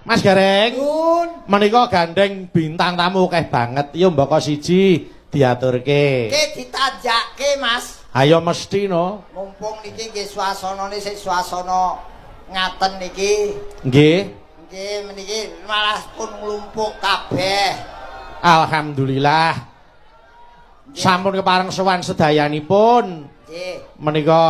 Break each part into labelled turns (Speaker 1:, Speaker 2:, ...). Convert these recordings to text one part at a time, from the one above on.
Speaker 1: Mas Gareng.
Speaker 2: Nun.
Speaker 1: Menika gandeng bintang tamu akeh banget. Yo mboko siji diaturke.
Speaker 2: Ki ditanjake, Mas.
Speaker 1: Ayo mesti no.
Speaker 2: Mumpung niki nggih suasanane sik suasana ngaten niki.
Speaker 1: Nggih.
Speaker 2: Nggih meniki malah pun nglumpuk kabeh.
Speaker 1: Alhamdulillah. Sampun kepareng sowan sedayanipun.
Speaker 2: Nggih.
Speaker 1: Menika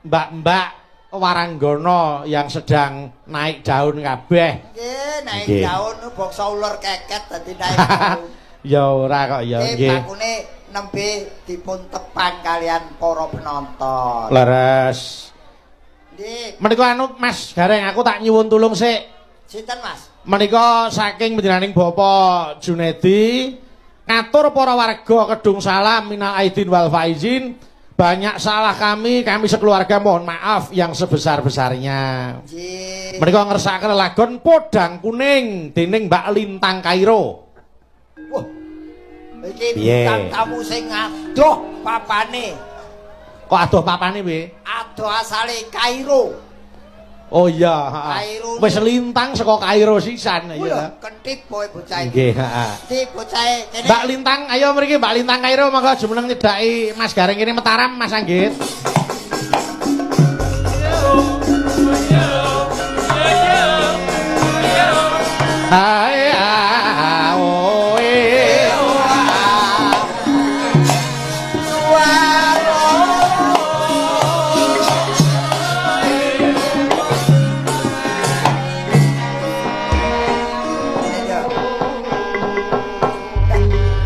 Speaker 1: mbak-mbak waranggana yang sedang naik daun kabeh.
Speaker 2: Nggih, naik
Speaker 1: Nggih.
Speaker 2: daun bangsa ular keket dadi naik daun.
Speaker 1: Ya ora kok ya
Speaker 2: Nggih,
Speaker 1: nggih.
Speaker 2: bakune nembe dipun tepang kalian para penonton.
Speaker 1: Leres.
Speaker 2: Nggih,
Speaker 1: Menika anu Mas Gareng, aku tak nyuwun tulung sik.
Speaker 2: Sinten, Mas?
Speaker 1: Menika saking panjenenganing Bapak Junedi ngatur para warga Kedung Salam minal aidin wal faizin, banyak salah kami, kami sekeluarga mohon maaf yang sebesar-besarnya.
Speaker 2: Nggih.
Speaker 1: Menika ngersakaken lagon Podang Kuning dening Mbak Lintang Kairo.
Speaker 2: Wah. Iki
Speaker 1: Piye?
Speaker 2: bintang tamu sing adoh papane.
Speaker 1: Kok adoh papane piye?
Speaker 2: Adoh asale Kairo.
Speaker 1: Oh iya, heeh.
Speaker 2: Kairo.
Speaker 1: Wis lintang saka Kairo sisan
Speaker 2: Wah,
Speaker 1: ya.
Speaker 2: Kentit poe bocah iki.
Speaker 1: Nggih, heeh.
Speaker 2: Di bocahe kene.
Speaker 1: Mbak Lintang, ayo mriki Mbak Lintang Kairo monggo jumeneng nyedhaki Mas Gareng kene Mataram Mas Anggit. Hai ah, oh, eh.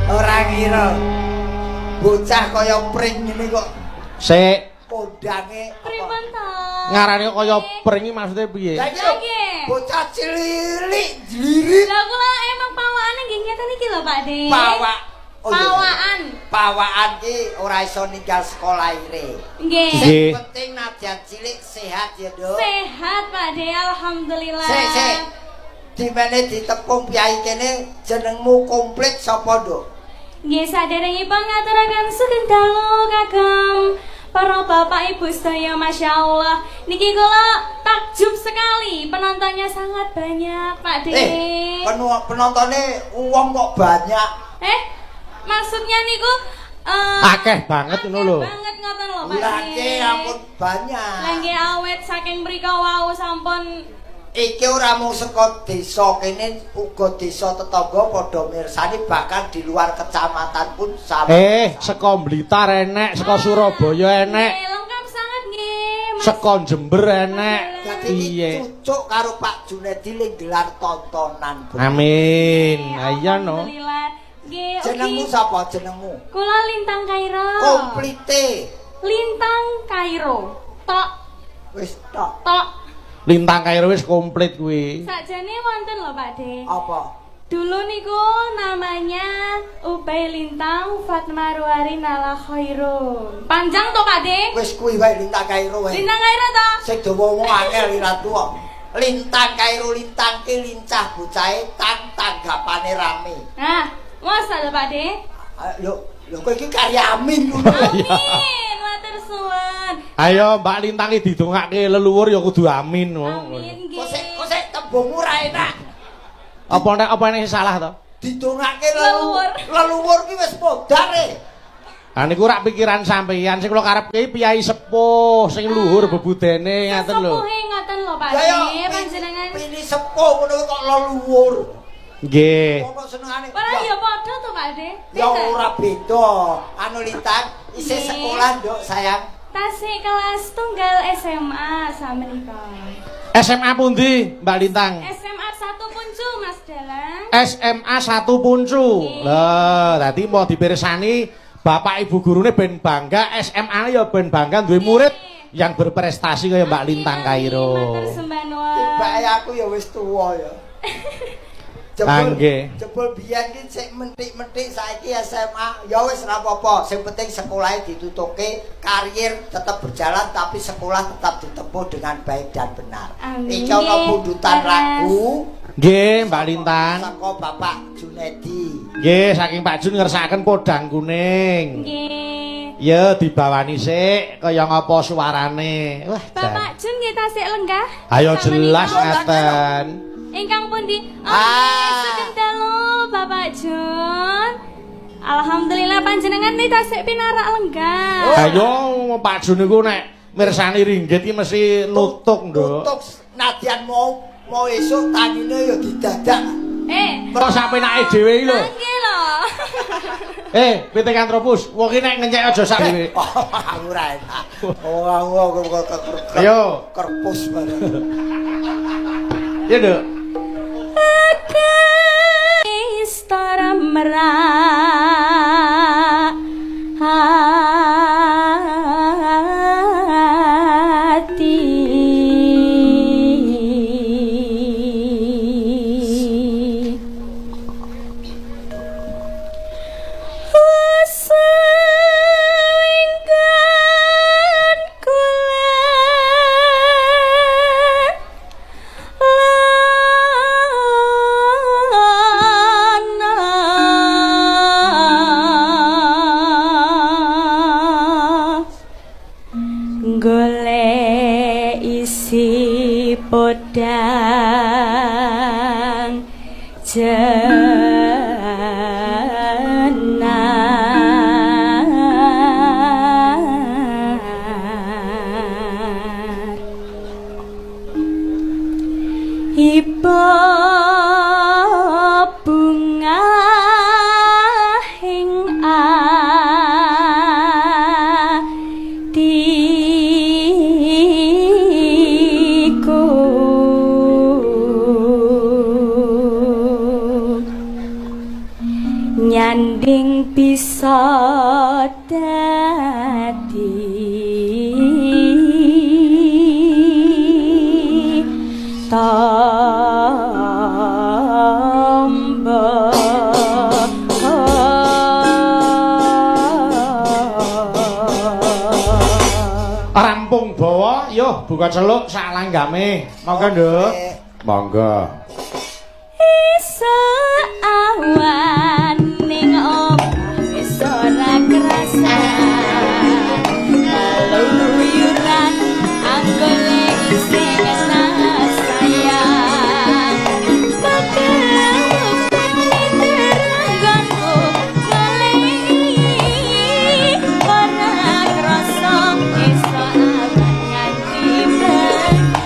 Speaker 2: Ora ngira. Bocah kaya pring ngene kok
Speaker 1: Sik,
Speaker 2: kondange apa?
Speaker 3: Pripun to?
Speaker 1: Ngarani kok kaya pring iki maksude piye?
Speaker 2: Lah iki lho,
Speaker 3: Nggih.
Speaker 2: bocah cilik jlirit.
Speaker 3: Lah kula emang pawaane nggih ngeten iki lho, Pak De.
Speaker 2: Pawak. Oh, iya.
Speaker 3: Pawaan.
Speaker 2: Pawaan ki ora iso ninggal sekolah ire.
Speaker 3: Nggih.
Speaker 1: Nggih.
Speaker 2: Sing penting nadyan cilik sehat ya, Nduk.
Speaker 3: Sehat, Pak De, alhamdulillah.
Speaker 2: Sik, sik. Dimene ditepung piyai kene jenengmu komplit sapa, Nduk?
Speaker 3: Nggih, saderengipun ngaturaken sugeng dalu kagem para bapak ibu sedaya, Masya Allah. Niki kula takjub sekali, penontonnya sangat banyak, Pak De.
Speaker 2: Eh, penontone wong kok banyak.
Speaker 3: Eh, maksudnya niku
Speaker 1: Akeh banget ngono lho.
Speaker 3: Akeh banget ngoten lho, Pak
Speaker 2: Lah
Speaker 3: De.
Speaker 2: nggih ampun banyak.
Speaker 3: Lah nggih awet saking mriko wau sampun.
Speaker 2: Iki ora mung saka desa kene, uga desa tetangga padha mirsani, bahkan di luar kecamatan pun sama.
Speaker 1: Eh, saka Blitar enek, saka Surabaya enek,
Speaker 3: Nggih, lengkap sangat nggih, Mas.
Speaker 1: saka Jember enek.
Speaker 2: Dadi iki
Speaker 1: Piye?
Speaker 2: cucuk karo Pak Junedi ling gelar tontonan. Bro.
Speaker 1: Amin.
Speaker 3: Nggih,
Speaker 1: Ayo no.
Speaker 3: alhamdulillah. Nggih,
Speaker 2: Jenengmu
Speaker 3: ugi.
Speaker 2: sapa jenengmu?
Speaker 3: Kula Lintang Kairo.
Speaker 2: Komplite.
Speaker 3: Lintang Kairo. Tok
Speaker 2: Wis tok.
Speaker 3: Tok.
Speaker 1: Lintang Kairo wis komplit kuwi.
Speaker 3: Sakjane wonten lho, Pak De.
Speaker 2: Apa?
Speaker 3: Dulu niku namanya Ubay Lintang Fatma Ruari Nala Khairun. Panjang to, Pak De?
Speaker 2: Wis kuwi wae Lintang Kairo wae.
Speaker 3: Lintang Kairo to?
Speaker 2: Sing dawa wong angel ora tuwa. Lintang Kairo lintang ki lincah bocahe tang tanggapane rame.
Speaker 3: Nah, masa lho, Pak De?
Speaker 2: Ah, lho, lho kowe iki karya Amin ngono.
Speaker 3: Amin, matur suwun.
Speaker 1: Ayo Mbak Lintang iki didongake leluhur ya kudu amin.
Speaker 3: Amin nggih.
Speaker 2: Kok sik tembungmu ra enak.
Speaker 1: Apa nek apa nek salah to?
Speaker 2: Didongake leluhur.
Speaker 3: Leluhur.
Speaker 2: Leluhur ki wis modar e.
Speaker 1: Ha niku rak pikiran sampeyan sing kula karepke piyai sepuh sing luhur bebudene ngaten lho.
Speaker 3: Sesepuhe ngoten lho, Pak
Speaker 2: Ya yo
Speaker 3: De, panjenengan.
Speaker 2: Pilih sepuh ngono kok leluhur.
Speaker 1: Nggih.
Speaker 2: Ono senengane.
Speaker 3: Ora ya padha to, Pak De.
Speaker 2: Ya ora beda. Anu Lintang isih
Speaker 3: Nggih.
Speaker 2: sekolah, Nduk, sayang.
Speaker 3: Tasik kelas tunggal SMA samenika.
Speaker 1: SMA pundi Mbak Lintang?
Speaker 3: SMA 1 Puncu, Mas Dalang.
Speaker 1: SMA 1 Puncu.
Speaker 3: Nggih.
Speaker 1: Lho, dadi mau dipirsani bapak ibu gurune ben bangga, SMA ya ben bangga duwe murid yang berprestasi kaya Mbak Lintang Kairo.
Speaker 3: Matur sembah nuwun.
Speaker 2: Tibake aku ya wis tuwa ya.
Speaker 1: Ah, nggih.
Speaker 2: Jebul biyen ki sik mentik-mentik saiki SMA ya wis ora apa-apa. Sing penting sekolahe ditutuke, karir tetap berjalan tapi sekolah tetap ditempuh dengan baik dan benar.
Speaker 3: Amin.
Speaker 2: Iki ana pundutan
Speaker 3: Leres.
Speaker 2: lagu
Speaker 1: Nggih, Mbak Lintang.
Speaker 2: saka Bapak Junedi.
Speaker 1: Nggih, saking Pak Jun ngersakaken Podang Kuning.
Speaker 3: Nggih.
Speaker 1: Ya dibawani sik kaya ngapa suarane. Wah, jan.
Speaker 3: Bapak Jun nggih tasik lenggah.
Speaker 1: Ayo jelas
Speaker 3: Samenika.
Speaker 1: Ngaten.
Speaker 3: Ingkang pundi? Oh,
Speaker 2: Ah.
Speaker 3: sugeng dalu Bapak Jun. Alhamdulillah panjenengan nih tasik pinarak lenggah.
Speaker 1: Ayo Pak Jun niku nek mirsani ringgit iki mesti nutuk, Nduk.
Speaker 2: Nutuk nadyan mau mau esuk tangine ya didadak.
Speaker 1: Kok sapenake dhewe iki lho.
Speaker 3: Nggih lho.
Speaker 1: Pithecanthropus, wong iki nek ngenyek aja sak dhewe.
Speaker 2: Oh, aku ora enak. Oh, aku kok
Speaker 1: Ayo.
Speaker 2: Kerpus bareng.
Speaker 1: Ya, Nduk.
Speaker 3: Istora merak hati. Usenggan kula lana golek isi podang jenar. Iba bunga ing atiku nyanding bisa dadi tombo.
Speaker 1: Rampung bawa, yo buka celuk sak langgame. Monggo, Nduk. Monggo.
Speaker 3: Esuk awan ning omah wis ora kerasa. Keluyuran anggone isih sayang. Teranggonku golek ora krasa esuk awan nganti bengi.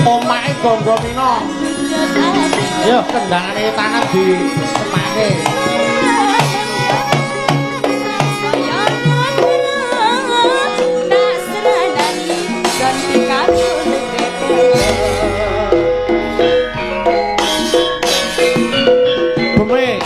Speaker 1: Omahe Gonggo Mino. Yo kendangane tangan di semake. Beme.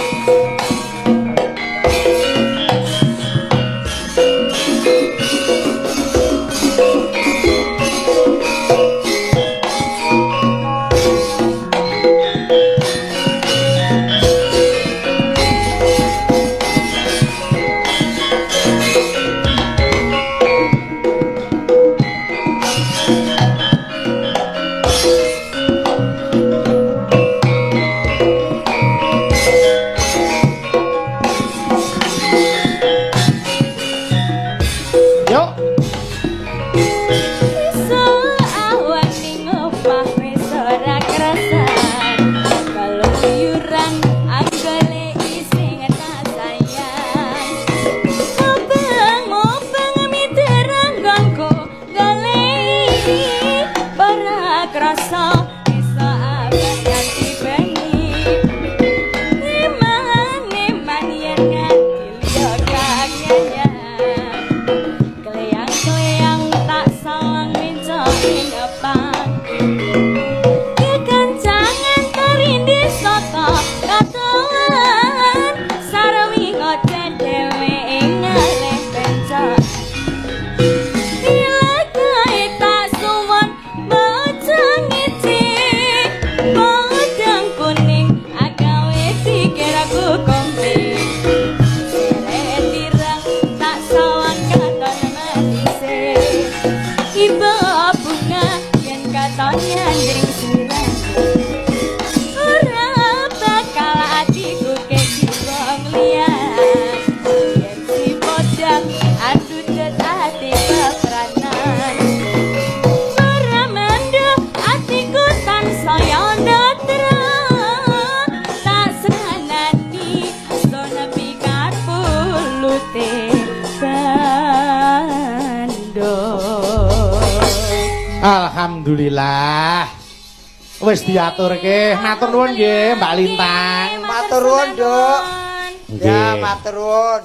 Speaker 3: Wujute bando.
Speaker 1: Alhamdulillah. Wis diaturke. Matur nuwun nggih, Mbak Lintang.
Speaker 2: Matur nuwun, Nduk. Ya,
Speaker 1: Nggih.
Speaker 2: matur nuwun.